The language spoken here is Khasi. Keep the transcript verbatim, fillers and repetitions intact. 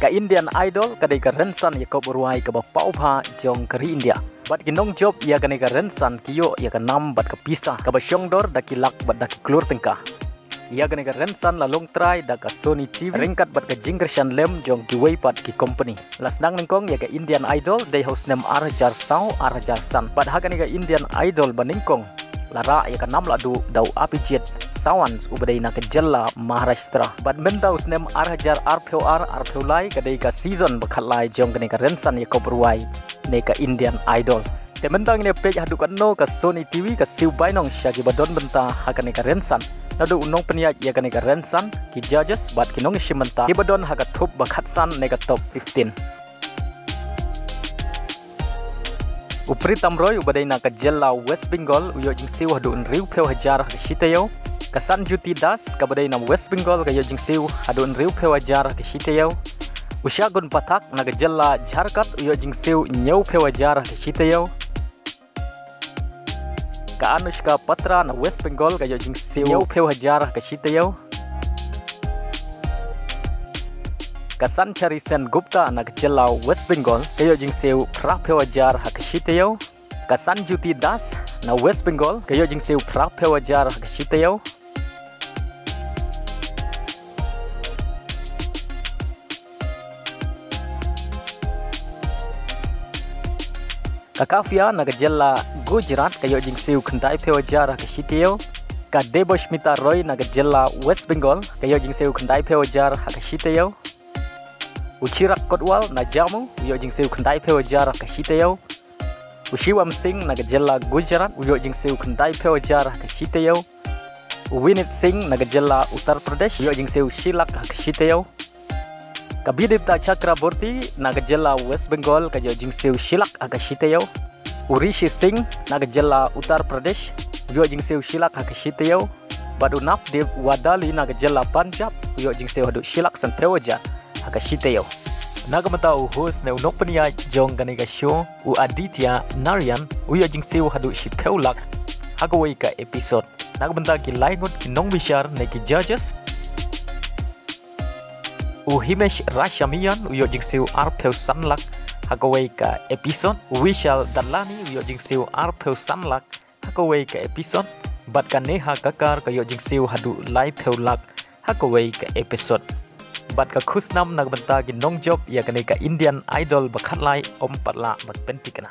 Ka Indian Idol ka dei ka rynsan ïakop rwai kaba paw bha jong ka ri India. Bad ki nongjop ïa kane ka rynsan ki ïoh ïa ka nam bad ka pisa kaba shongdor da ki lak bad da ki klur tyngka. Ïa kane ka rynsan la long trai da ka Sony T V ryngkat bad ka jingkyrshan lem jong kiwei pat ki company. La sdang nyngkong ïa ka Indian Idol dei ha u snem ar hajar saw, ar hajar san. Bad ha kane ka Indian Idol ba nyngkong la rah ïa ka nam lahduh da u Abhijit Sawant uba dei na ka jylla Maharashtra. Bad mynta u snem ar hajar arphew ar, arphew lai ka dei ka season ba khatlai jong kane ka rynsan ïakop rwai ne ka Indian Idol. Te mynta ngin ïa peit haduh katno ka Sony T V ka siew bainong sha kiba don bynta ha kane ka rynsan. Naduh u nongpynïaid ïa kane ka rynsan, ki judges bad ki nongïashim bynta kiba don ha ka thup ba khatsan ne ka top fifteen. U Pritam Roy uba dei na ka jylla West Bengal u ïoh jingsiew haduh hynriewphew hajar ha ka shi taïew. Ka Sanjyoti Das kaba dei na West Bengal ka ïoh jingsiew haduh hynriewphew hajar ha ka shi taïew. U Shagun Pathak na ka jylla Jharkhand u ïoh jingsiew hynñiewphew hajar ha ka shi taïew. Ka Anushka Patra na West Bengal ka ïoh jingsiew hynñiewphew hajar ha ka shi taïew. Ka Sanchari Sen Gupta na ka jylla West Bengal ka ïoh jingsiew phraphew hajar ha ka shi taïew. Ka Sanjyoti Das na West Bengal ka ïoh jingsiew phraphew hajar ha ka shi taïew. Ka Kafia na ka jylla Gujarat ka ïoh jingsiew khyndaiphew hajar ha ka shi taïew. Ka Deboshmita Roy na ka jylla West Bengal ka ïoh jingsiew khyndaiphew hajar ha ka shi taïew. U Chirag Kotwal na Jammu u ïoh jingsiew khyndaiphew hajar ha ka shi taïew. U Shivam Singh na ka jylla Gujarat u ïoh jingsiew khyndaiphew hajar ha ka shi taïew. U Vineet Singh na ka jylla Uttar Pradesh u ïoh jingsiew shi lak ha ka shi taïew. Ka Bidipta Chakraborty na ka jylla West Bengal ka ïoh jingsiew shi lak ha ka shi taïew. U Rishi Singh na ka jylla Uttar Pradesh u ïoh jingsiew shi lak ha ka shi taïew. Bad u Navdeep Wadali na ka jylla Punjab u ïoh jingsiew haduh shi lak sanphew hajar ha ka shi taïew. Na ka bynta u host ne u nongpynïaid jong kane ka show u Aditya Narayan u ïoh jingsiew haduh shiphew lak ha kawei ka episode. Na ka bynta ki lai ngut ki nongbishar ne ki judges, u Himesh Reshammiya u ïoh jingsiew arphew san lak ha kawei ka episode, u Vishal Dadlani u ïoh jingsiew arphew san lak ha kawei ka episode, bad ka Neha Kakkar ka ïoh jingsiew haduh laiphew lak ha kawei ka episode. Bad ka khusnam na ka bynta ki nongjop ïa kane ka Indian Idol ba khatlai ym pat lah ban pynthikna.